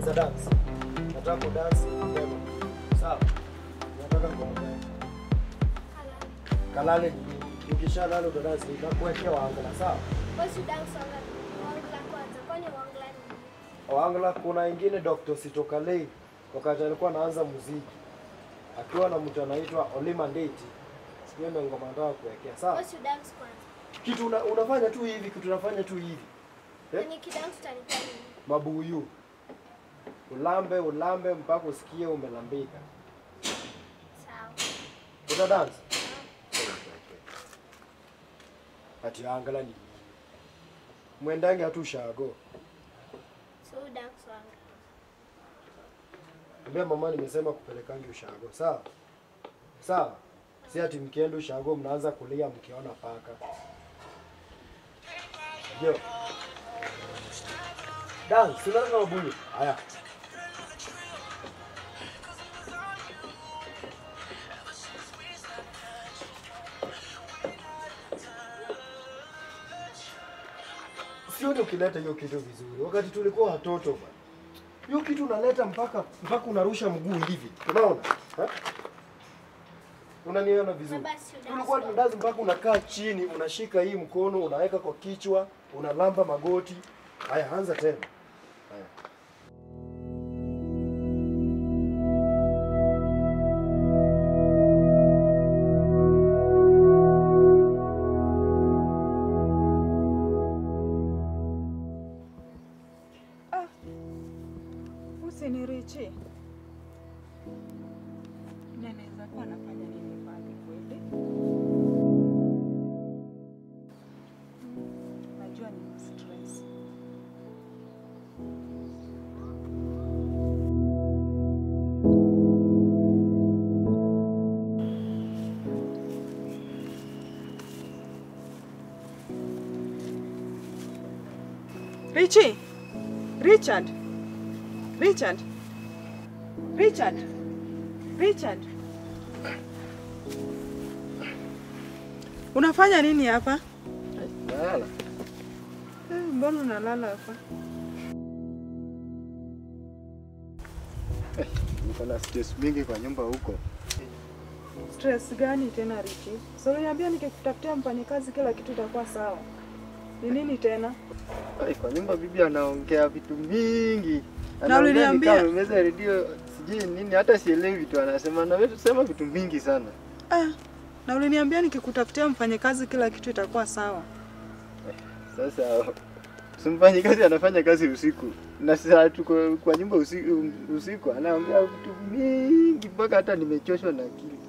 Unaweza dance. Nataka dance leo. Sawa. Nataka ngoma gani? Kalale. Ukishalala utadance, nitakuwekea Wangla, sawa? Wewe dance Wangla kwanza. Kwani Wangla ni? Wangla kuna ingine Dr. Sitokalei wakati alikuwa anaanza muziki. Akiwa na mtu anaitwa Olima Ndeti. Sio ndio ngoma nataka kuwekea, sawa? Wewe dance kwanza. Kitu unafanya tu hivi, kitu unafanya tu hivi. Eh? Ni kidance utanipea nini? Mabuyu. Ulambe, ulambe mpaka usikie umelambika. Sawa. Uta dance? Ati Angala ni mwendange hatu ushago. So dance Wangla. Ambia mama nimesema kupelekangi ushago, sawa? Sawa. Si ati mkienda ushago mnaanza kulia mkiona paka. Yo. Dance, unataka mabuyu. Haya. Sioni ukileta hiyo kitu vizuri. Wakati tulikuwa watoto bwana. Hiyo kitu unaleta mpaka unarusha mguu hivi. Unaona? Ha? Unaniona vizuri? Tulikuwa tunadazi mpaka unakaa chini, unashika hii mkono, unaweka kwa kichwa, unalamba magoti. Haya, anza tena. Haya. Ah. Usinirichi. Neneza kwa nafanya nini pale kweli? Najua ni stress. Richie! Richard! Richard! Richard! Richard! Unafanya nini hapa? Nalala. Mbona unalala hapa? Niko na stress mingi kwa nyumba huko. Stress gani tena Richie? So niambia nikikutafutia mfanyikazi kila kitu itakuwa sawa. Ni nini tena? Kwa nyumba bibi anaongea vitu mingi. Na uliniambia meza redio sijui nini, hata sielewi vitu anasema, na wewe sema vitu mingi sana. Ah, na uliniambia nikikutafutia mfanyikazi kila kitu itakuwa sawa. Sasa mfanyikazi anafanya kazi usiku. Na sasa tuko kwa nyumba usiku anaongea vitu mingi mpaka hata nimechoshwa na akili.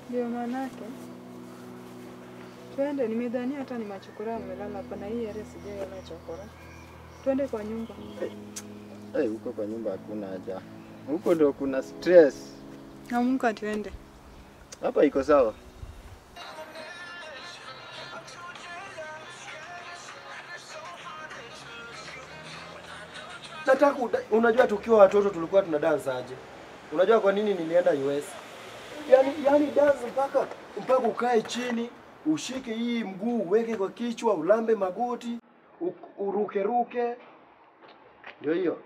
Ndio maana yake. Twende, nimedhania hata ni machokora amelala hapa na hii area sijaiona chokora. Twende kwa nyumba. Eh, huko kwa nyumba hakuna haja. Huko ndio kuna stress. Amka twende. Hapa iko sawa. Nataka unajua tukiwa watoto tulikuwa tuna dance aje? Unajua kwa nini nilienda US? Yaani dance mpaka ukae chini, ushike hii mguu, uweke kwa kichwa, ulambe magoti, uruke ruke. Ndio hiyo.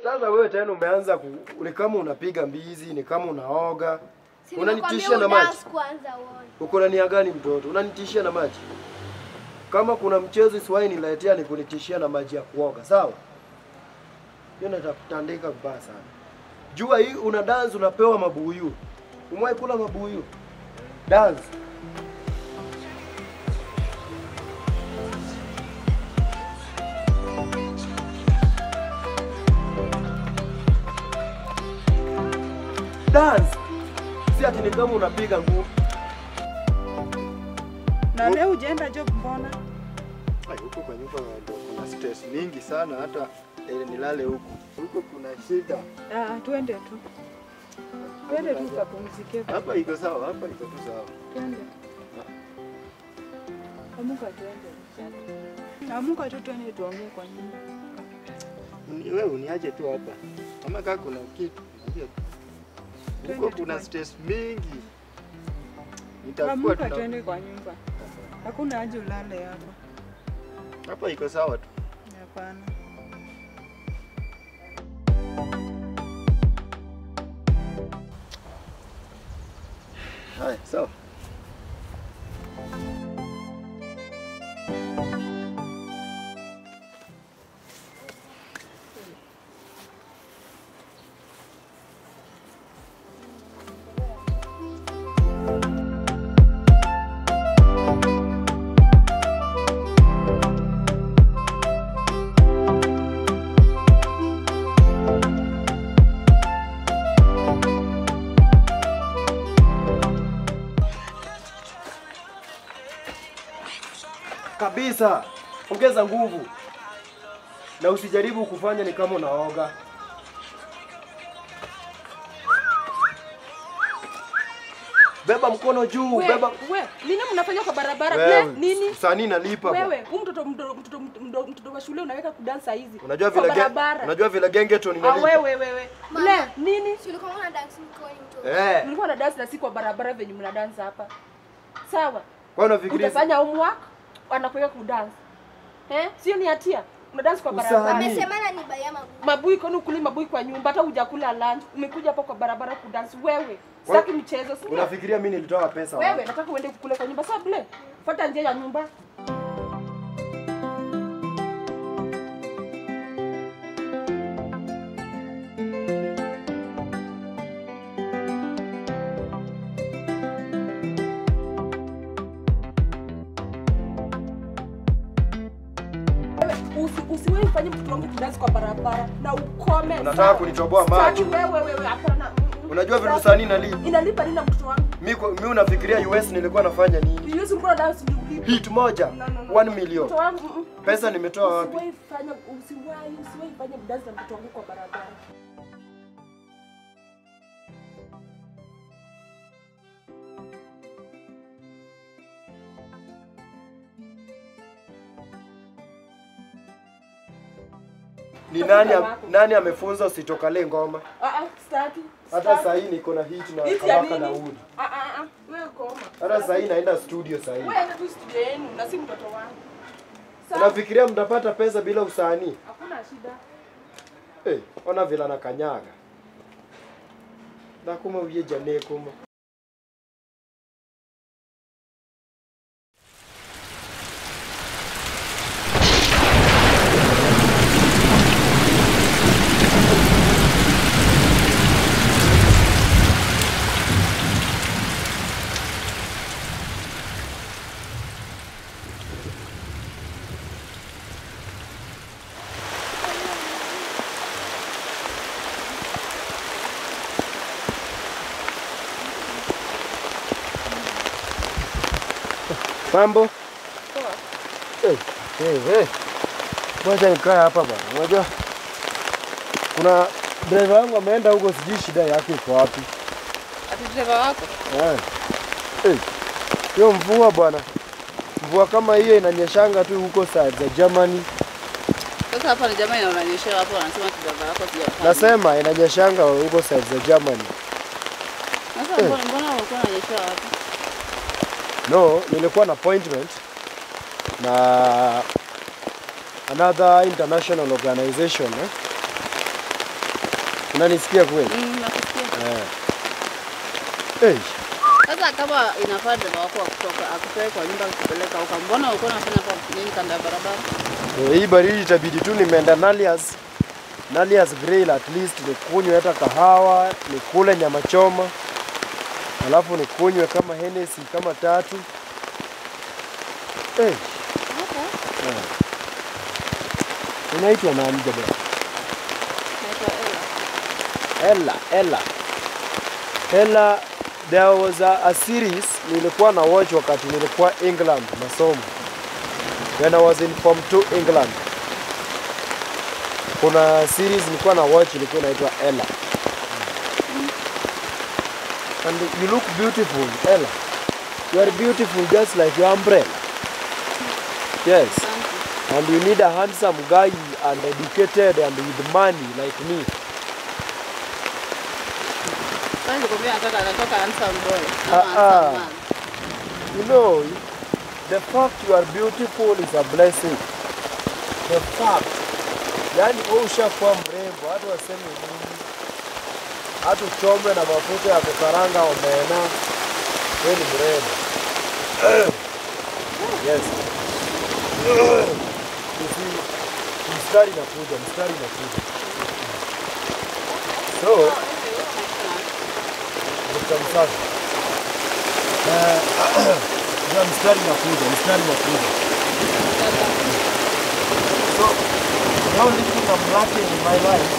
Sasa wewe tena umeanza ni kama unapiga mbizi, ni kama unaoga. Unanitishia na maji. Uko na nia gani mtoto? Unanitishia na maji. Kama kuna mchezo siwahi niletea ni kunitishia na maji ya kuoga, sawa? Hiyo nitakutandika vibaya sana. Jua hii una dance unapewa mabuyu. Umewahi kula mabuyu? Dance. Dance. Si ati ni kama unapiga nguo. Na leo hujaenda job mbona? Ai, huko kwa nyumba ndio kuna stress mingi sana, hata nilale huko. Huko kuna shida. Ah, tuende tu. Twende tu tukapumzike. Hapa iko sawa, hapa iko tu sawa. Twende. Amuka tuende. Amuka tu tuende tuongee kwa nyumba. Wewe uniache tu hapa. Kama kaka kuna kitu, unajua. Huko kuna stress mingi. Nitakuwa tuende kwa nyumba. Hakuna haja ulale hapa. Hapa iko sawa tu. Hapana. Haya, sawa. Kabisa. Ongeza nguvu. Na usijaribu kufanya ni kama unaoga. Beba mkono juu, beba. We, nini mnafanya kwa barabara? We, nini? Usanii nalipa. Wewe, huyu mtoto wa shule unaweka kudansa hizi. Unajua vile unajua vile gengeton inalipa. Ah, wewe. Le, nini? Si ulikuwa una dance mkono mtoto. Eh. Nilikuwa na dance na si kwa barabara venye mna dance hapa. Sawa. Kwa unafikiria utafanya homework? Anakuweka kudance. Eh? Sio ni hatia. Una dance kwa barabara. Amesema na ni baya mabui. Mabui kwani ukuli mabui kwa nyumba hata hujakula lunch. Umekuja hapa kwa barabara kudance wewe. Sitaki mchezo, si ndio? Unafikiria mimi nilitoa pesa wapi? Wewe nataka uende kukula kwa nyumba. Sawa ble. Fuata njia ya nyumba. Usiwe mfanye mtoto wangu kudance kwa barabara na ukome. Unataka kunitoboa macho. Wewe hapana. Unajua vile usanii inalipa. Inalipa nini na mtoto wangu? Mimi unafikiria US nilikuwa nafanya nini? US ulikuwa dance ndio. Hit moja. 1 million. Mtoto wangu. Pesa nimetoa wapi? Usiwahi fanya dance na mtoto wangu kwa barabara. Ni nani amefunza usitokale ngoma? Sitaki. Hata sasa hii niko na hit na Kabaka na Udi. Wewe koma. Hata sasa hii naenda studio sasa hii. Wewe enda tu studio yenu na si mtoto wangu. Unafikiria mtapata pesa bila usanii? Hakuna shida. Eh, ona vile anakanyaga. Ndakuma uye jane kuma. Mambo? Poa. Hey. Ngoja nikae hapa bwana. Unajua kuna driver wangu ameenda huko, sijui shida yake iko wapi. Ati driver wako? Eh. Hiyo mvua bwana. Mvua kama hiyo inanyeshanga tu huko saa za Germany. Sasa hapa ni Germany na unanyesha hapo, wanasema driver wako sijafanya. Nasema inanyeshanga huko saa za Germany. Sasa mbona ulikuwa unanyesha wapi? No, nilikuwa na appointment na another international organization, eh? Unanisikia kweli? Nakusikia. Eh. Sasa kama inafaa dereva wako kutoka akutoe kwa nyumba akupeleka huko, mbona ulikuwa unafanya kwa nini kando ya barabara? Hii baridi itabidi tu nimeenda Nalias Grill at least nikunywe hata kahawa, nikule nyama choma. Alafu nikunywe kama Hennessy kama 3. Eh. Okay. Unaitwa nani jamaa? Naitwa Ella. Ella. Ella, there was a series nilikuwa na watch wakati nilikuwa England masomo. When I was in Form 2 England. Kuna series nilikuwa na watch ilikuwa inaitwa Ella. And you look beautiful, Ella. You are beautiful just like your umbrella. Yes. Thank And you need a handsome guy and educated and with money like me. Kwani nikwambia nataka handsome boy. Handsome man. You know, the fact you are beautiful is a blessing. The fact. Yani wewe ushakuwa mrembo, hata waseme nini. Hata uchomwe na mafuta ya kukaranga omena. Wewe ni mrembo. Yes. You see, mstari inakuja. So, mstari. Mstari inakuja. So, the only thing I'm lacking in my life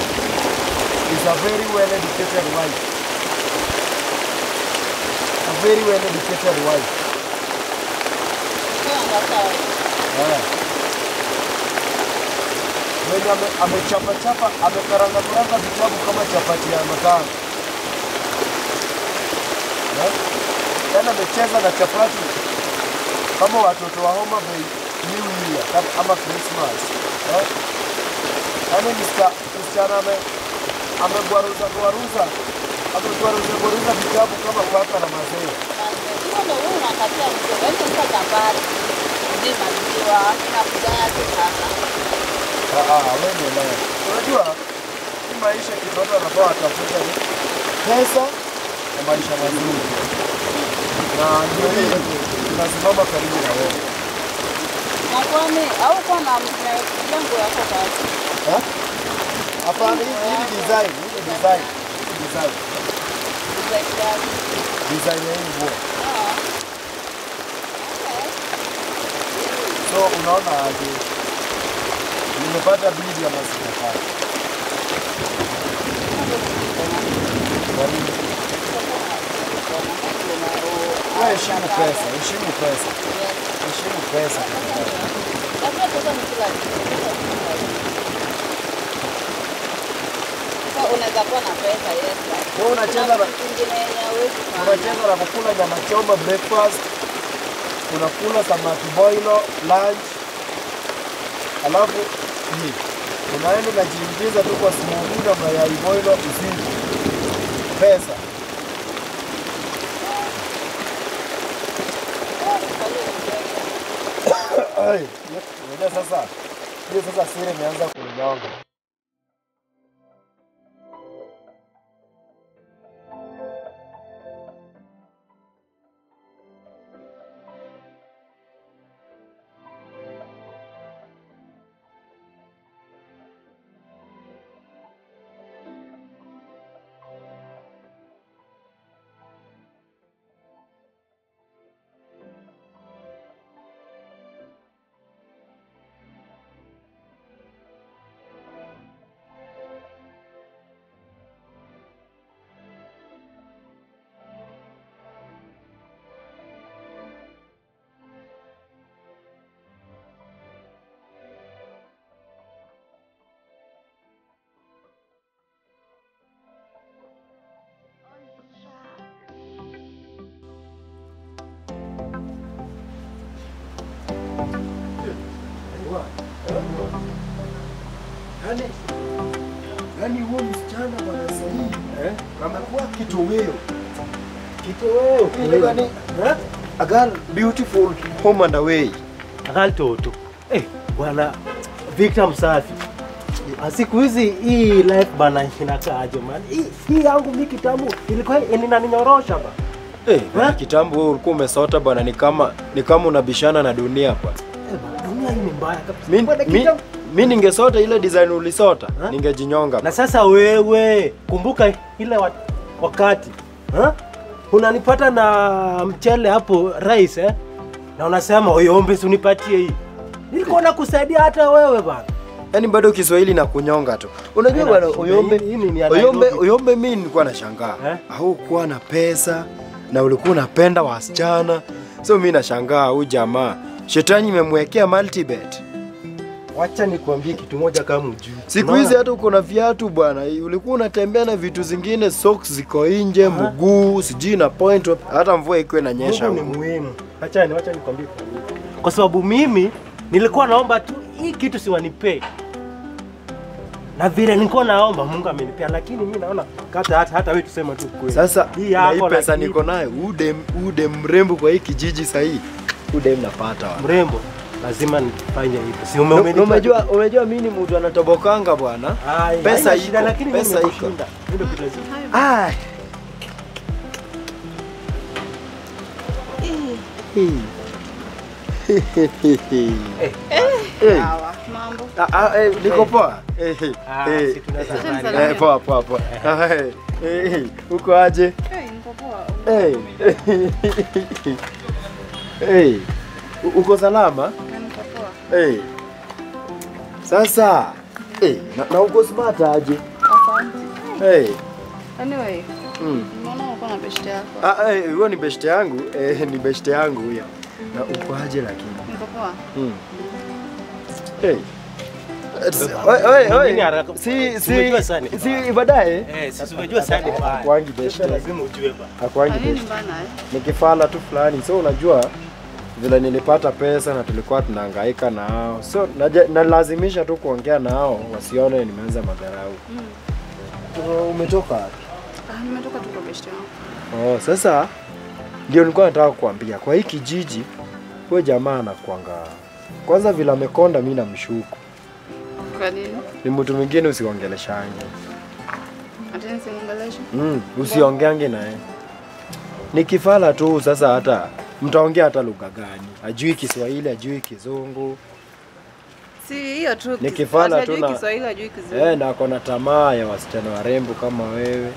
is a very well-educated wife. A very well-educated wife. Yeah. Mwenye amechapa-chapa, amekaranga-karanga vitabu kama chapati ya makaa. Yeah. Tena amecheza na chapati kama watoto wa Homa Bay New Year ama Christmas. Yeah. Yaani msichana amegwaruza vitabu kama paka na maziwa. Hiyo ndio wewe unakatia mzee. Yaani mtu chapati ndio maziwa inakujaje sasa? Wewe nielewe. Unajua hii maisha kitu watu wanafaa watafuta ni pesa na maisha mazuri. Na ndio hii tunasimama karibu na wewe. Na kwani au kwa na mlango yako kazi? Ha? Hapana, hii design, design. Design ya hii nguo. So unaona aje? Nimepata bidii ya masikio. Kwa nini? Wewe heshimu pesa, heshimu pesa. Heshimu pesa. Labda pesa ni kila kitu. Sasa unaweza kuwa na pesa, yes. Wewe unacheza na unacheza na kukula nyama choma breakfast. Unakula samaki boilo lunch. Alafu ni unaenda unajiingiza tu kwa smoothie na mayai boilo usiku. Pesa. Ai, unajua sasa. Hiyo sasa siri imeanza kuninyonga. Yaani huo msichana bwana sahihi amekuwa kitoweo. Kitoweo. Eh? A girl beautiful home and away. A girl toto. Bwana Victor msafi. Siku hizi hii life bana inakaaje man? Hii yangu mimi kitambo ilikuwa inaninyorosha ba. Bwana kitambo wewe ulikuwa umesota bwana, ni kama unabishana na dunia bwana. Bwana dunia hii ni mbaya kabisa. Mimi ningesota ile design ulisota, ningejinyonga. Na sasa wewe kumbuka ile wakati unanipata na mchele hapo rice na unasema oyombe si unipatie hii. Nilikuwa nakusaidia hata wewe bwana. Yaani bado Kiswahili na kunyonga tu. Unajua bwana oyombe, oyombe mimi nilikuwa nashangaa. Haukuwa na pesa na ulikuwa unapenda wasichana. So mimi nashangaa huyu jamaa. Shetani imemwekea multibet. Wacha nikwambie kitu moja kama hujui. Siku hizi hata uko na viatu bwana, ulikuwa unatembea na vitu zingine, socks ziko nje, mguu, sijui na point, hata mvua iko inanyesha. Mungu ni muhimu. Acha nikwambie. Kwa sababu mimi nilikuwa naomba tu Hii kitu si wanipee. Na vile nilikuwa naomba Mungu amenipea, lakini mimi naona kata hata wewe tusema tu kweli. Sasa hii na hii yako pesa niko nayo, ude mrembo kwa hii kijiji sasa hii. Ude mnapata wapi? Mrembo lazima nifanye hivyo. Si umejua mimi ni mtu anatobokanga bwana. Pesa iko, lakini pesa iko. Ndio kitu lazima. Ah. Sawa, mambo. Niko poa. Poa poa poa. Uko aje? Niko poa. Uko salama? Niko poa. Sasa, na uko smart aje? Asante. Anyway. Mbona uko na beshte yako? Huyo ni beshte yangu. Ni beshte yangu huyo. Na uko aje lakini? Niko poa. Si baadaye. Sisi unajua sana bwana. Hakuangi beshte. Lazima ujue bwana. Hakuangi beshte. Ni kifala tu fulani. So unajua vile nilipata pesa na tulikuwa tunahangaika nao. So nalazimisha tu kuongea nao wasione nimeanza madharau. Umetoka wapi? Nimetoka tu kwa beshte yangu. Oh, sasa ndio nilikuwa nataka kukuambia kwa hii kijiji wewe jamaa anakuanga. Kwanza vile amekonda mimi namshuku. Kwa nini? Ni mtu mwingine usiongeleshange. Hata nisiongeleshe? Usiongeange naye. Ni kifala tu sasa hata mtaongea hata lugha gani? Ajui Kiswahili, ajui Kizungu. Si hiyo tu. Ni kifala tu na Kiswahili, ajui Kizungu. Na ako na tamaa ya wasichana warembo kama wewe.